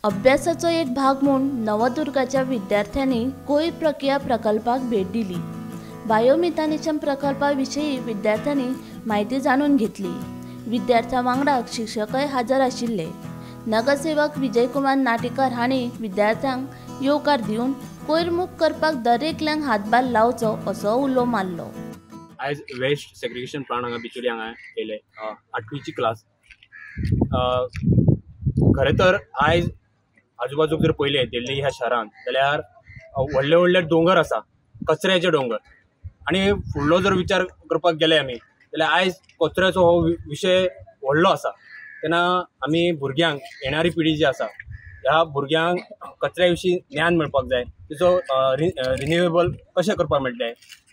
अभ्यासाचो एक भाग म्हूण नवदुर्गाच्या विद्यार्थ्यांनी कोयर प्रक्रिया प्रकल्पाक भेट दिली. बायोमिथानेशन प्रकल्पा विशीं विद्यार्थ्यांनी म्हायती जाणून घेतली. विद्यार्थ्यां वांगडा शिक्षकय हजर आशिल्ले. नगरसेवक विजयकुमार नाटेकर हांणी विद्यार्थ्यांक येवकार दिवन कोयरमुक्त करपाक दरेकल्यांक हातभार लावचो असो उलो मारलो. आयज वेस्ट सेग्रिगेशन प्लांट हांगा बिचोली हांगा येयले 8वीची क्लास. खरें तर आयज आजूबाजूक जर पळयलें दिल्ली ह्या शहरान जाल्यार व्हडले व्हडले दोंगर आसा, कचऱ्याचे दोंगर. आनी फुडलो जर विचार करपाक गेले आमी जाल्यार आयज कचऱ्याचो हो विशय व्हडलो आसा. तेन्ना आमी भुरग्यांक, येणारी पिढी जी आसा ह्या भुरग्यांक कचऱ्या विशीं ज्ञान मेळपाक जाय. तेचो रिन्युएबल कशें करपाक मेळटलें,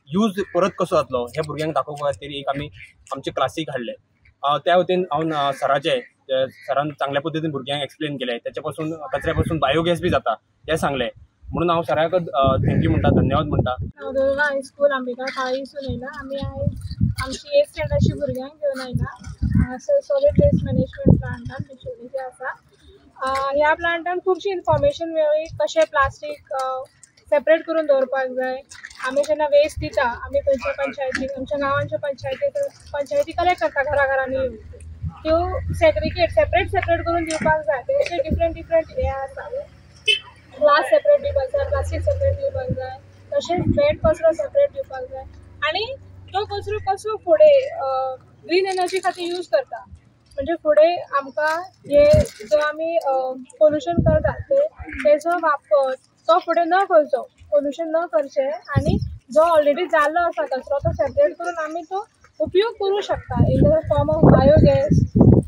यूज परत कसो जातलो हे भुरग्यांक दाखोवपा खातीर एक आमी आमचे क्लासीक हाडले. त्या वतीन हांव सराचे, सरान चांगल्या पद्दतीन भुरग्यांक एक्सप्लेन केलें. तेच्या पासून कचऱ्या पासून बायोगॅस बी जाता हें सांगलें. म्हणून हांव सराक thank you म्हणटा, धन्यवाद म्हणटा. नवदुर्गा हायस्कूल अंबिका काळीसून येयला. आमी आयज आमची एथ स्टँडर्डची भुरग्यांक घेवन आयला हांगासर सॉलीड वेस्ट मॅनेजमेंट प्लांटान बिचोली जे आसा. ह्या प्लांटान खुबशी इन्फॉर्मेशन मेळ्ळी कशें प्लास्टीक सेपरेट करून दवरपाक जाय. आमी जेन्ना वेस्ट दिता आमी खंयच्या पंचायतीक, आमच्या गांवांच्या पंचायती कलेक्ट करता घरा घरांनी येवन, त्यो सेग्रिगेट सेपरेट सेपरेट करून दिवपाक जाय. तेचे डिफरंट डिफरंट हे आसा, ग्लास सेपरेट दिवपाक जाय, प्लास्टीक सेपरेट दिवपाक जाय, तशेंच वेट कचरो सेपरेट दिवपाक जाय. आनी तो कचरो कसो फुडें ग्रीन एनर्जी खातीर यूज करता, म्हणजे फुडें आमकां हे जो आमी पोल्युशन करता ते तेजो वापर तो फुडें न करचो, पोल्युशन न करचें. आनी जो ऑलरेडी जाल्लो आसा कचरो तो सेपरेट करून आमी तो उपयोग करूं शकता in the form of biogas.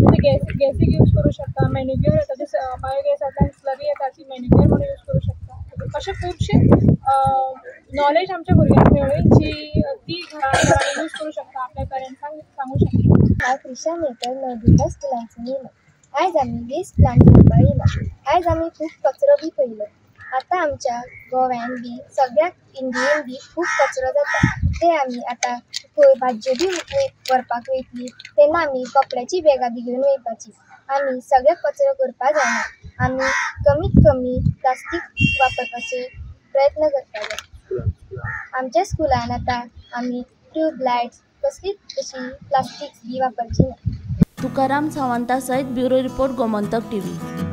म्हणजे गॅसीक यूज करूं शकता, मॅन्युक्युअर येता, बायोगॅसांतल्यान स्लरी येता ती मॅन्युक्युअर म्हणून यूज करूं शकता. अशें खुबशें नॉलेज आमच्या भुरग्यांक मेळ्ळी जी ती घरा घरांनी यूज करूं शकता, आपल्या पेरंट्सांक सांगूं शकता. हांव क्रिशा मेहतर, नवदुर्गा स्कुलांतसून येयला. आयज आमी वेस्ट प्लांट पळोवपाक येयला. आयज आमी खूब कचरो बी पळयलो. आतां आमच्या गोव्यान बी सगळ्या इंडियेन बी खूब कचरो जाता. ते आमी आतां खंय भाजयो बी व्हरपाक वयतली तेन्ना आमी कपड्याची बॅगां बी घेवन वयपाची. आमी सगळें कचरो करपाक जायना, आमी कमीत कमी प्लास्टीक वापरपाचे प्रयत्न करपाक जाय. आमच्या स्कुलान आतां आमी ट्यूब लायट्स कसलीच अशी प्लास्टीक बी वापरची ना. तुकाराम सावंता सयत ब्युरो रिपोर्ट, गोमंतक टीव्ही.